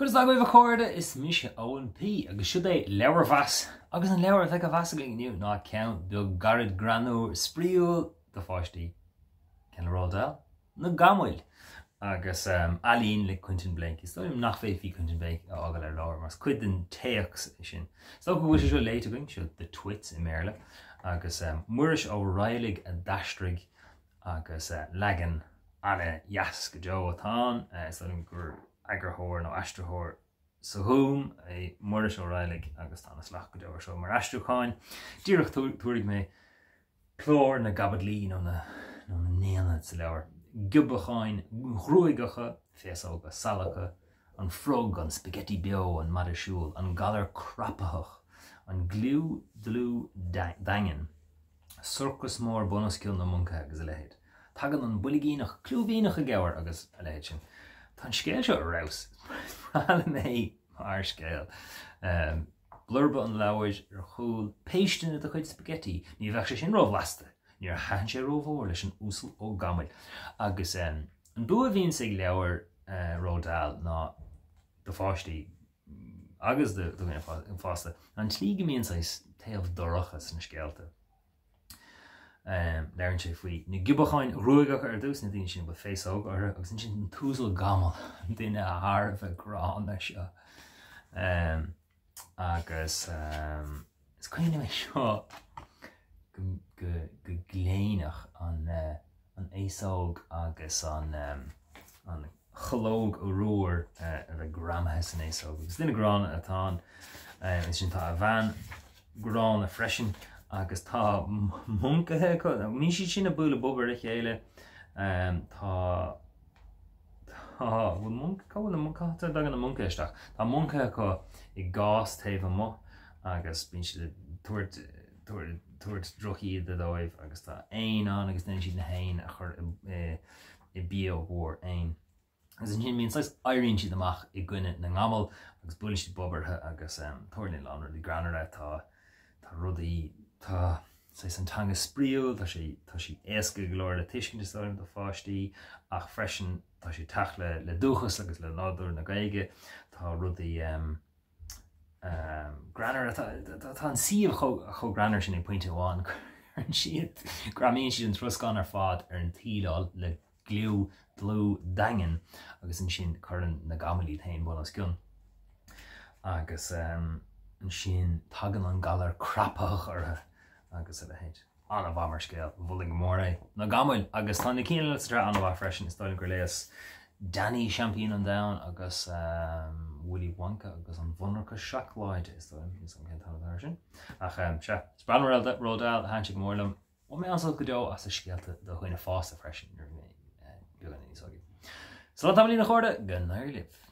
Conas tá agaibh a chairde? Is mise Eoin P agus seo é Leabharmheas agus an leabhar a bheidh á mheas againn inniu ná ceann beag gairid greannmhar spraíúil do pháistí, ceann le Roald Dahl, Na Gamail! Agus ealaín le Quentin Blake. Is dóigh liom nach bhféadfaí Quentin Blake a fhágáil ar lár mar is cuid den téacs é sin. Is dócha go bhfuil sé seo léite againn, seo The Twits i mBéarla, agus Muiris Ó Raghallaigh a d'aistrigh agus leagan an-dheas go deo atá ann. Is dóigh liom gur eagarthóir nó aistritheoir sa Ghúm é Muiris Ó Raghallaigh agus tá an-slacht go deo air seo mar aistriúcháin. Díreach tabharfaidh mé clár na gcaibidlí nó na n-aonad sa leabhar. Giobacháin ghruaigeacha, féasóga salacha, an frog, an spaghetti beo, an madadh siúil, an galar crapaitheach, an gliú dlúth daingean. Sorcas mór bunoscionn na moncaithe agus a leithéid. Tagann an boilgíneach clúimhíneach i gcabhair agus a leithéid sin. Tá an scéal seo ar fheabhas. Is breá liom é mar scéal. Blurba an leabhair ar chúl, Péisteanna do chuid spaghetti, ní bheadh sé sin róbhlasta! Níor thaitin sé rómhór leis an Uasal Ó Gamail. Agus an bua a bhíonns ag leabhair Roald Dahl ná do pháistí, agus do dhaoine fásta, an tslí go mbíonn saghas taobh dorcha sna scéalta. Labhraíonn sé faoi na giobacháin ghruaigeacha ar dtús, na daoine sin a bhfuil féasóg orthu, agus ansin an tUasal Gamal, an duine thar a bheith gránna seo. Agus is cuimhin liom é seo go gléineach an an fhéasóg agus an an chológ arúir a bheith greamaithe san fhéasóg. Agus duine gránna atá ann. Ansin tá a bhean gránna freisin agus tá moncaithe acu. Bíonn siad sin ag bualadh bob ar a chéile. Tá tá bhfuil monc cá bhfuil na monc cá dtagann na moncaithe isteach? Tá moncaithe acu i gcás taobh amuigh agus bíonn siad ag tabhairt tabhairt drochíde dóibh agus tá éin ann agus déanann siad na héin a chur i bpióg mhór éin. Agus ansin bíonn saghas éiríonn siad amach i gcoinne na ngamal agus buaileann siad bob orthu agus tarlaíonn a lán rudaí greannmhara, tá tá rudaí tá saghas an teanga spraíúil, tá sé tá sí éasca go leor le tuiscint is dóigh liom do pháistí ach freisin tá sé ag teacht le le dúchas agus le nádúr na Gaeilge, tá rudaí greannmhar, tá an suíomh chomh greannmhar sin ag pointe amháin, cuireann siad, greamaíonn siad an troscán ar fad ar an tsíleáil le gliú dlúth daingean agus ansin cuireann na gamail iad féin bun os cionn. Agus ansin tagann an galar crapaitheach orthu agus a leithéid. An-mhaith mar scéal, mholfainn go mór é. Na Gamail! Agus tá na cinn eile sa tsraith an-mhaith freisin, is dóigh liom gur léas Danny Seaimpín an Domhain agus Willy Wonka agus an Mhonarcha Seacláide, is dóigh liom, níl 's agam cén t-ainm atá air sin. Ach sea, is breá liom Roald Dahl, thaitin sé go mór liom. Bhain mé an-sult go deo as a scéalta do dhaoine fásta freisin nuair a bhí mé beagán níos óige. Slán tamaillín a chairde, go n-éirí libh!